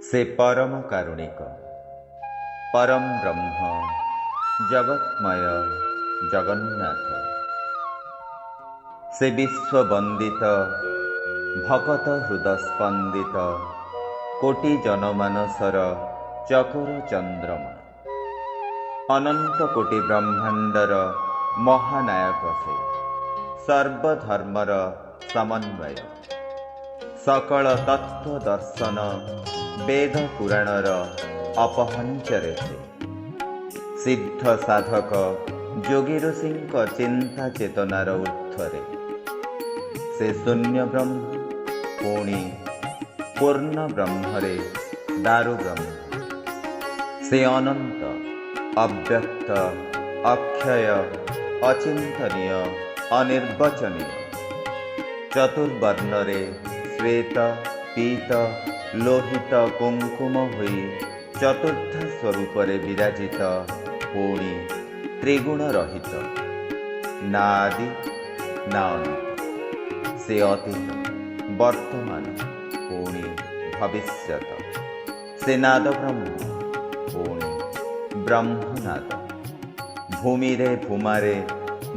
ସେ ପରମ କାରୁଣିକ, ପରମ ବ୍ରହ୍ମ, ଜଗତ୍ମୟ ଜଗନ୍ନାଥ। ସେ ବିଶ୍ୱବନ୍ଦିତ, ଭକତ ହୃଦସ୍ପନ୍ଦିତ, କୋଟି ଜନମାନସର ଚକୋର ଚନ୍ଦ୍ରମା। ଅନନ୍ତ କୋଟି ବ୍ରହ୍ମାଣ୍ଡର ମହାନାୟକ ସେ, ସର୍ବଧର୍ମର ସମନ୍ୱୟ, ସକଳ ତତ୍ତ୍ୱ ଦର୍ଶନ ବେଦ ପୁରାଣର ଅପହଞ୍ଚରେ ସେ। ସିଦ୍ଧ ସାଧକ ଯୋଗୀ ଋଷିଙ୍କ ଚିନ୍ତା ଚେତନାର ଊର୍ଦ୍ଧ୍ୱରେ ସେ। ଶୂନ୍ୟ ବ୍ରହ୍ମ, ପୁଣି ପୂର୍ଣ୍ଣ ବ୍ରହ୍ମରେ ଦାରୁ ବ୍ରହ୍ମ। ସେ ଅନନ୍ତ, ଅବ୍ୟକ୍ତ, ଅକ୍ଷୟ, ଅଚିନ୍ତନୀୟ, ଅନିର୍ବଚନୀୟ। ଚତୁର୍ବର୍ଣ୍ଣରେ ଶ୍ଵେତ, ପୀତ, ଲୋହିତ, କୁଙ୍କୁମ ହୋଇ ଚତୁର୍ଦ୍ଧା ସ୍ୱରୂପରେ ବିରାଜିତ, ପୁଣି ତ୍ରିଗୁଣ ରହିତ। ନା ଆଦି ନା ଅନ୍ତ। ସେ ଅତୀତ, ବର୍ତ୍ତମାନ, ପୁଣି ଭବିଷ୍ୟତ। ସେ ନାଦ ବ୍ରହ୍ମ, ପୁଣି ବ୍ରହ୍ମନାଦ। ଭୂମିରେ, ଭୂମାରେ,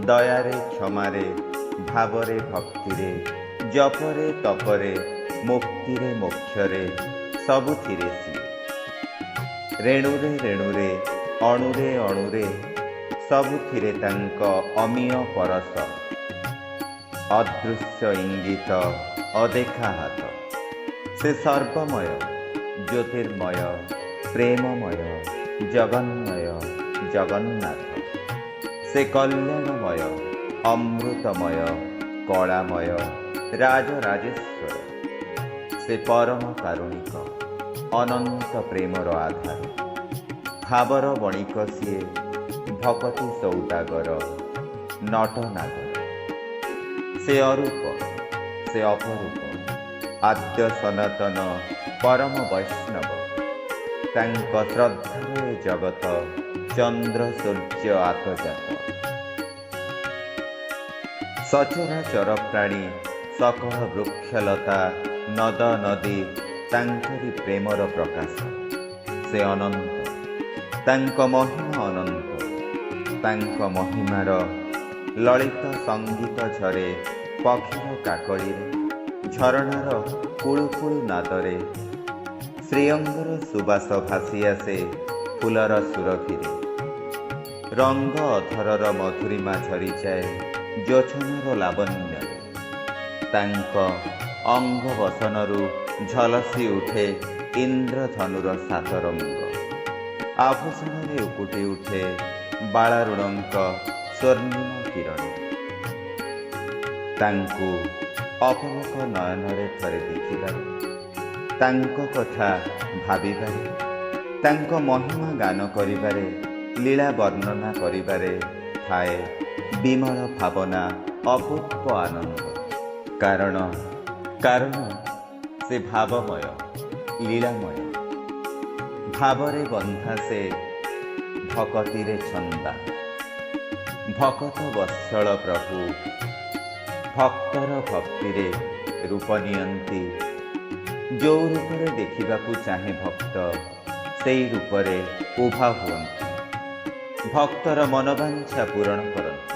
ଦୟାରେ, କ୍ଷମାରେ, ଭାବରେ, ଭକ୍ତିରେ, ଜପରେ, ତପରେ, ମୁକ୍ତିରେ, ମୋକ୍ଷରେ, ସବୁଥିରେ ସିଏ। ରେଣୁରେ ରେଣୁରେ, ଅଣୁରେ ଅଣୁରେ, ସବୁଥିରେ ତାଙ୍କ ଅମୀୟ ପରଶ, ଅଦୃଶ୍ୟ ଇଙ୍ଗିତ, ଅଦେଖା ହାତ। ସେ ସର୍ବମୟ, ଜ୍ୟୋତିର୍ମୟ, ପ୍ରେମମୟ, ଜଗନ୍ମୟ ଜଗନ୍ନାଥ। ସେ କଲ୍ୟାଣମୟ, ଅମୃତମୟ, କଳାମୟ ରାଜରାଜେଶ୍ୱର। ସେ ପରମ କାରୁଣିକ, ଅନନ୍ତ ପ୍ରେମର ଆଧାର। ଭାବର ବଣିକ ସିଏ, ଭକତି ସୌଦାଗର, ନଟନାଗର। ସେ ଅରୂପ, ସେ ଅପରୂପ, ଆଦ୍ୟ ସନାତନ ପରମ ବୈଷ୍ଣବ। ତାଙ୍କ ଶ୍ରଦ୍ଧାର ଏ ଜଗତ ଚନ୍ଦ୍ର ସୂର୍ଯ୍ୟ ଆତଯାତ। ସଚରାଚର ପ୍ରାଣୀ, ସକଳ ବୃକ୍ଷଲତା, ନଦ ନଦୀ ତାଙ୍କରି ପ୍ରେମର ପ୍ରକାଶ। ସେ ଅନନ୍ତ, ତାଙ୍କ ମହିମା ଅନନ୍ତ। ତାଙ୍କ ମହିମାର ଲଳିତ ସଙ୍ଗୀତ ଝରେ ପକ୍ଷୀର କାକଳିରେ, ଝରଣାର କୁଳୁକୁଳୁ ନାଦରେ, ଶ୍ରୀଅଙ୍ଗର ସୁବାସ ଭାସି ଆସେ ଫୁଲର ସୁରଭିରେ, ରଙ୍ଗ ଅଧରର ମଧୁରିମା ଝରିଯାଏ ଜୋଛନାର ଲାବଣ୍ୟରେ, ତାଙ୍କ ଅଙ୍ଗବସନରୁ ଝଲସି ଉଠେ ଇନ୍ଦ୍ରଧନୁର ସାତ ରଙ୍ଗ, ଆଭୂଷଣରେ ଉକୁଟି ଉଠେ ବାଳାରୁଣଙ୍କ ସ୍ୱର୍ଣ୍ଣିମ କିରଣ। ତାଙ୍କୁ ଅପଲକ ନୟନରେ ଥରେ ଦେଖିବାରେ, ତାଙ୍କ କଥା ଭାବିବାରେ, ତାଙ୍କ ମହିମା ଗାନ କରିବାରେ, ଲୀଳା ବର୍ଣ୍ଣନା କରିବାରେ ଥାଏ ବିମଳ ଭାବନା, ଅପୂର୍ବ ଆନନ୍ଦ। କାରଣ ସେ ଭାବମୟ, ଲୀଳାମୟ। ଭାବରେ ବନ୍ଧା ସେ, ଭକତିରେ ଛନ୍ଦା। ଭକତ ବତ୍ସଳ ପ୍ରଭୁ ଭକ୍ତର ଭକ୍ତିରେ ରୂପ ନିଅନ୍ତି। ଯୋଉ ରୂପରେ ଦେଖିବାକୁ ଚାହେଁ ଭକ୍ତ, ସେଇ ରୂପରେ ଉଭା ହୁଅନ୍ତି, ଭକ୍ତର ମନବାଞ୍ଛା ପୂରଣ କରନ୍ତି।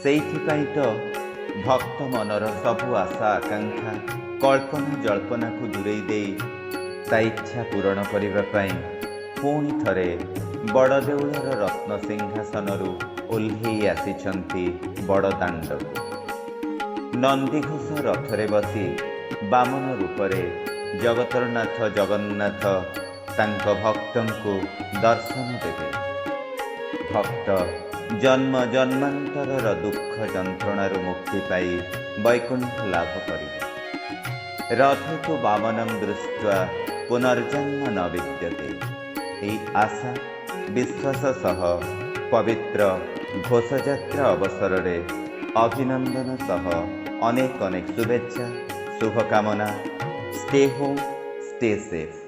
ସେଇଥିପାଇଁ ତ ଭକ୍ତ ମନର ସବୁ ଆଶା, ଆକାଂକ୍ଷା, କଳ୍ପନା ଜଳ୍ପନାକୁ ଦୂରେଇ ଦେଇ ତା ଇଚ୍ଛା ପୂରଣ କରିବା ପାଇଁ ପୁଣି ଥରେ ବଡ଼ଦେଉଳର ରତ୍ନ ସିଂହାସନରୁ ଓହ୍ଲେଇ ଆସିଛନ୍ତି ବଡ଼ଦାଣ୍ଡକୁ। ନନ୍ଦିଘୋଷ ରଥରେ ବସି ବାମନ ରୂପରେ ଜଗତର ନାଥ ଜଗନ୍ନାଥ ତାଙ୍କ ଭକ୍ତଙ୍କୁ ଦର୍ଶନ ଦେବେ। ଭକ୍ତ ଜନ୍ମ ଜନ୍ମାନ୍ତରର ଦୁଃଖ ଯନ୍ତ୍ରଣାରୁ ମୁକ୍ତି ପାଇ ବୈକୁଣ୍ଠ ଲାଭ କରିବ। ରଥେ ତୁ ବାମନଂ ଦୃଷ୍ଟ୍ୱା ପୁନର୍ଜନ୍ମ ନ ବିଦ୍ୟତେ। ଏହି ଆଶା ବିଶ୍ୱାସ ସହ ପବିତ୍ର ଘୋଷଯାତ୍ରା ଅବସରରେ ଅଭିନନ୍ଦନ ସହ ଅନେକ ଅନେକ ଶୁଭେଚ୍ଛା, ଶୁଭକାମନା। Stay home, stay safe.